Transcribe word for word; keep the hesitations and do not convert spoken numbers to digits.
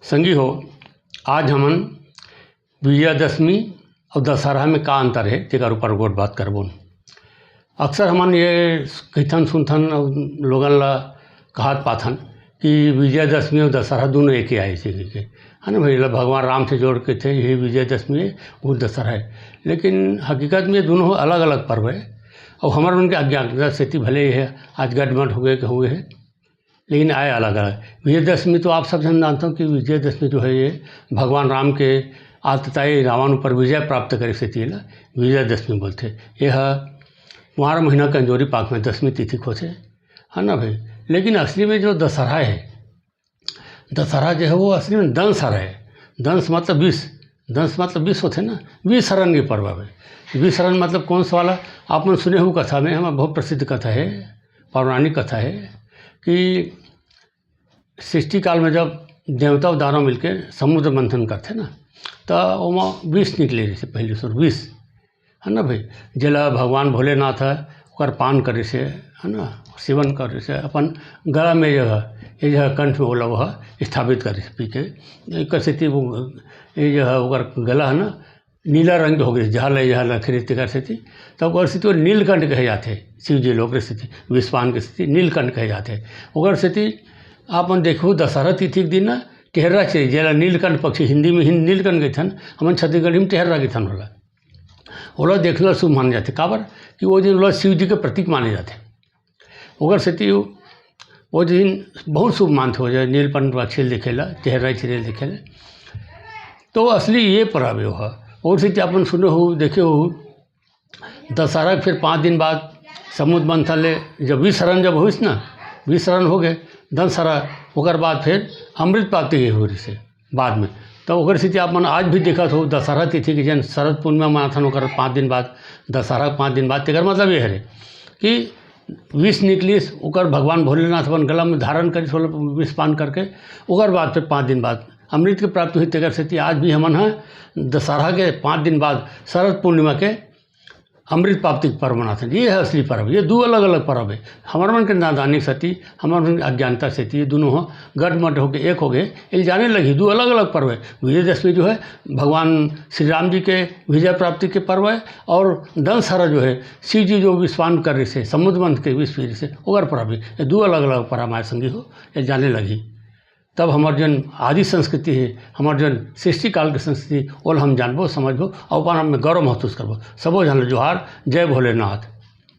संगी हो, आज हमन विजयादशमी अउ दशहरा में का अंतर हे, तेकर ऊपर गोठ बात करबो। अक्सर हमन ये कहिथन सुनथन अउ लोगन ला कहत पाथन कि विजयादशमी अउ दशहरा दूनों एके आय हे कहिके, है ना भाई? ला भगवान राम से जोड़ के थे, यही विजयादशमी हे, वो दशहरा हे। लेकिन हकीकत में ये दूनों अलग-अलग पर्व हे अउ हमर मन के अज्ञानता सेती भले ये हे, आज गटमट हो गए के हुए हे, लेकिन आय अलग-अलग। विजयादशमी तो आप सब झन जानथो कि विजयादशमी जो हे ये भगवान राम के आतताई रावण ऊपर विजय प्राप्त करे सेती एला विजयादशमी बोलथे। ये ह कुंवार महीना के अंजोरी पाख में दशमी तिथि के होथे, है ना भाई? लेकिन असली में जो दशहरा हे, दशहरा जो हे वो असली में दंशहरा हे। दंश मतलब विष, दंश मतलब विष होथे ना, विष हरण के पर्व हे। विष हरण मतलब कौन सा वाला? आप मन सुने हो कथा में, हमर बहुत प्रसिद्ध कथा हे, पौराणिक कथा हे कि सृष्टि काल में जब देवता अउ दानव मिलके समुद्र मंथन करथे ना, त ओमा विष निकले रहिसे, पहली सुर विष, है ना भाई? जेला भगवान भोलेनाथ ह ओकर पान करे से, है ना, सेवन करे से अपन गला में जो है, ये जो है कंठ में ओला वह स्थापित करे से पी के, एकर सेती वो ये जो है ओकर गला है ना नीला रंग के हो गए, जहर ले जहर रखे रहिस तेकर सेती। तब ओकर सेती वो नीलकंठ कहे जाथे, शिव जी लोग के सेती, विषपान के सेती नीलकंठ कहे जाथे। ओकर सेती आप मन देखहू दशहरा तिथि के दिन ना टेहर्रा चिरई, जेला नीलकंठ पक्षी, हिंदी में हिंद नीलकंठ कहिथन, हमन छत्तीसगढ़ी में टेहर्रा कहिथन ओला, ओला देखना शुभ माने जाथे। काबर कि वो दिन ओला शिव जी के प्रतीक माने जाथे। ओकर सेती वो, वो दिन बहुत शुभ मानथे, वो जे नीलकंठ पक्षी ल देखे ला, टेहर्रा चिरई ल देखे ला। तो असली ये परब हे ओहा। और सेती अपन सुने हो, देखे हो, दशहरा के फिर पाँच दिन बाद समुद्र मंथन ले जब विष हरण जब होइस ना, विष हरण हो गए दशहरा, ओकर बाद फिर अमृत प्राप्ति के हो रहिसे बाद में। तो ओकर सेती आप मन आज भी देखत हो दशहरा तिथि के जेन शरद पूर्णिमा मनाथन ओकर पाँच दिन बाद, दशहरा के पाँच दिन बाद, तेकर मतलब ये हरे कि विष निकलिस, ओकर भगवान भोलेनाथ अपन गला में धारण करिस, ओला विष पान करके, ओकर बाद फिर पाँच दिन बाद अमृत के प्राप्ति हुई। तेकर सेती आज भी हमन ह दशहरा के पाँच दिन बाद शरद पूर्णिमा के अमृत प्राप्ति के पर्व मनाथन। ये है असली पर्व, ये दू अलग-अलग पर्व हे। हमर मन के नादानी सेती, हमर मन के अज्ञानता सेती ये दूनों ह गटमट होके एक हो गए। ये जाने लगी दू अलग-अलग पर्व हे। विजयदशमी जो है भगवान श्री राम जी के विजय प्राप्ति के पर्व हे और दंशहरा जो है शिव जी जो विषपान करे से समुद्र मंथन के विष पी से ओकर पर्व हे। ये दू अलग-अलग पर्व हमारे संगी हो, ये जाने लगी। तब हमर जन आदि संस्कृति हे, हमर जन सृष्टि काल के संस्कृति, ओला हम जानबो, समझबो और अपन आप में गौरव महसूस करबो। सबो झन ल जोहार, जय भोलेनाथ।